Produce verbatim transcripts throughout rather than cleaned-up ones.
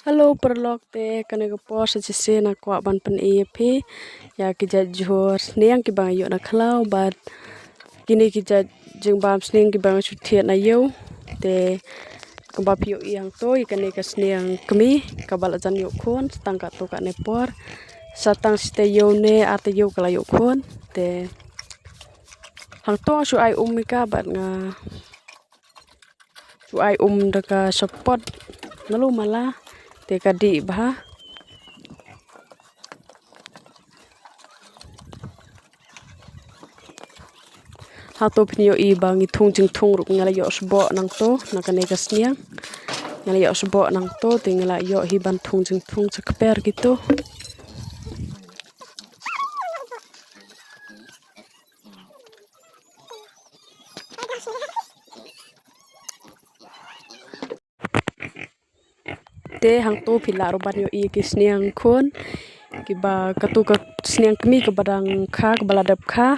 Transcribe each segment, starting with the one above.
Hello paralok, te kane ka por sa shisien nga kwah ban pyni ïa phi ïa ki jait jhur sniang kiba nga ïoh na khlaw bad kine ki jait jingbam sniang kiba nga shu thied na ïew. Te kumba phi ïohi hangto ïa kane ka sniang kmie kaba la jan ïoh khun, sa tang katto katne por, sa tang shi taïew ne ar taïew ka la ïoh khun. Te hangto nga shu ai um ïa ka bad nga shu ai um da ka shapot nalu mala, te ka dih bha. Hato phin ïohi ba ngi thung jingthung ruh, nga la ïoh sboh nangto na kane ka sniang. Nga la ïoh sboh nangto, te nga la ïoh hi ban thung jingthung sa kper kito. Te hangto phi lah ruh ban ïohi ki sniang khun, kiba katu ka sniang kmie kaba dang kha, kaba la dep kha.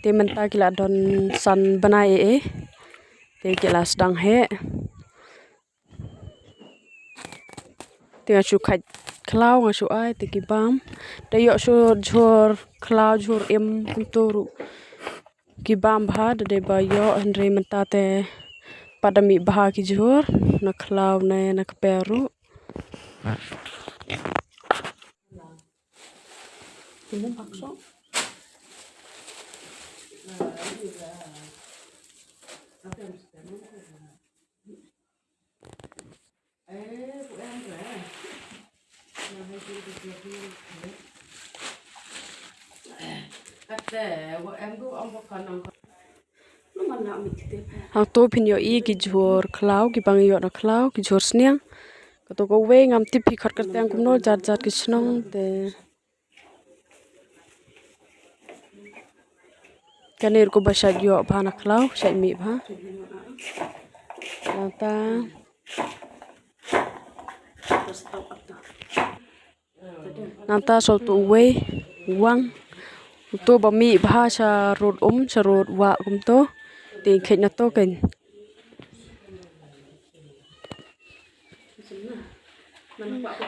Te mynta ki la don san bnai eh, te ki la sdang heh. Te nga shu khait khlaw nga shu ai te ki bam. Te ïoh shu jhur khlaw jhur im kumto ruh ki bam bha da dei ba ïoh, hynrei mynta te pat da mih bha ki jhur na khlaw ne na kper ruh. Hangto phin ïohi ki jhur khlaw, kiba ngi ïoh na khlaw, ki jhur sniang. Kato kawei ngam tip phi khot kyrteng kumno, jat jat ki shnong te. Kane ruh kaba shait ïoh bha na khlaw, shait mih bha. Nangta, nangta shu to uwei u wang. Uto ba mih bha sha rud um, sha rud wah kumto. Te khait na to kein.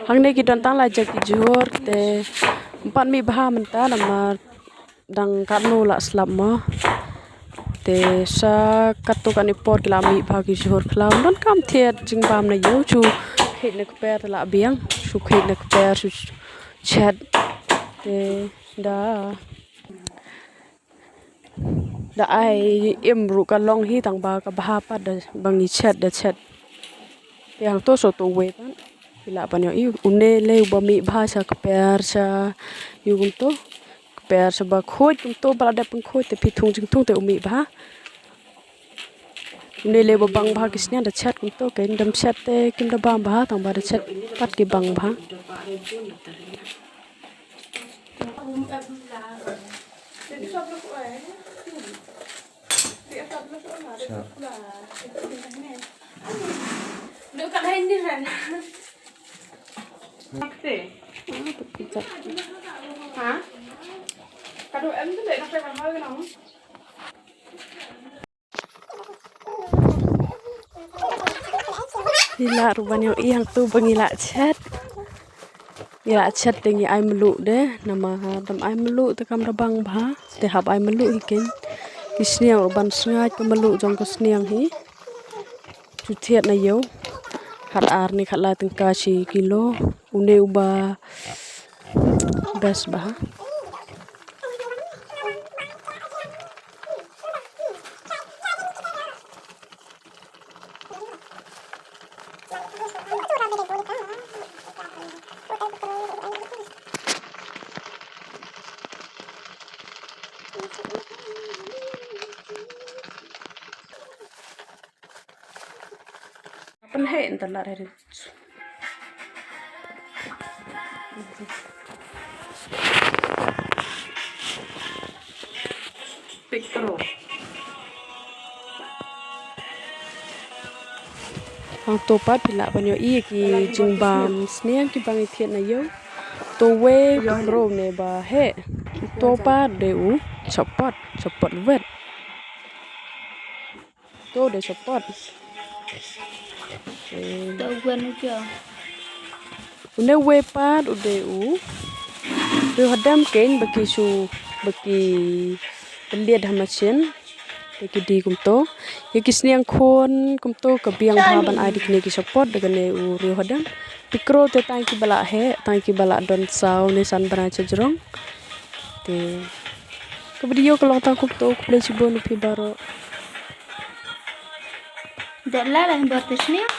Hangne ki don tang la jait ki jhur te ym pat mih bha mynta namar dang katno la slap mo. Te sa katto katne por ki la mih bha ki jhur khlaw. Don kam thied jingbam na ïew, shu khait na kper te la biang, shu khait na kper shu chet. Te da Da ai im ruh ka long hi, tang ba ka bha pat da ba ngi chet da chet. Te hangto shu to uwei pat. Phi lah ban ïohi une lei uba mih bha sha kper sha ïew kumto. Kper sha ba khuid kumto ba la dep pynkhuid te phi thung jingthung te u mih bha. Une lei ba bang bha ki sniang da chet kumto, kein dam chet te kim da bam bha tang ba da chet pat ki bang bha. Phi lah ruh ban ïohi hangto ba ngi lah chet. Ngi lah chet te ngi ai mluh de, namar dam ai mluh te kam da bang bha, te hap ai mluh hi kein. Ki sniang ruh ban sngaid ka mluh jong ka sniang hi. Shu thied na ïew. Khat ar ne khat lai tyngka shi kilo. Une uba best bha. Pynheh nta la re. Pik kro. Hangto pat phi lah ban ïohi ki jingbam sniang kiba ngi thied na ïew. To wei pik kro ne ba heh. To pat de u chapot, chapot wet. To de support. Eh. To gwen u cho. Une uwei pat u dei u riew hadem, kein ba ki shu, ba ki pynliat ha machine. Te ki die kumto. Ïa ki sniang khun kumto ka biang bha ban ai da kine ki shapot da kane u riew hadem. Te kro te tang ki ba la heh, tang ki ba la don saw ne san bnai shajrong. Te ka video ka long tang kumto, khublei shibun ïa phi baroh. Dep la la bor te sniang.